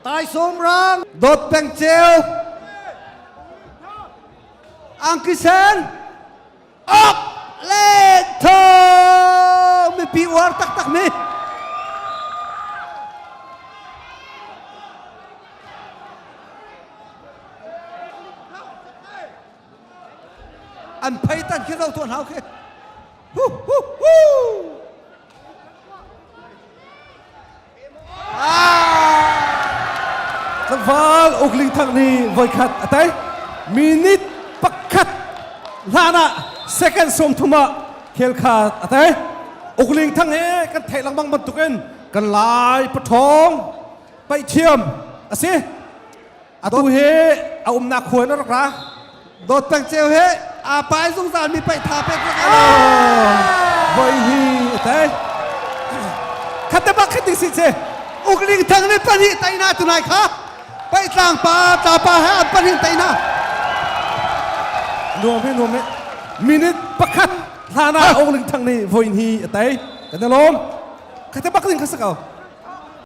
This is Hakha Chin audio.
Taisawm rang Dawt Peng Ceu Angki sen Ok Len Thawng mipi uar taktak mi An phei tan khi zo tuan hau khi Hu hu hu Tlangval Ukling Thang nih voikhat a tei. Minute pakhat hlan ah second 30 ah khel kha a tei. Ukling Thang he kan theih lengmang bantukin kan lai paṭhawng paih thiam a si. Atu hi a umnak khua in a rak ra. Dawt Peng Ceu he aa pai zungzal mi paih tha pek rak Voi hi a tei. Khat te bak khat ding si che. Ukling Thang nih pahnih taina tunai kha paih tlang pa tla pa he an pahnih taina. Nuam he nuam he. Minute pakhat hlan ah Ukling Thang nih voi hi a tei. Kan i lawm. Khat te bak ding kha sa ko.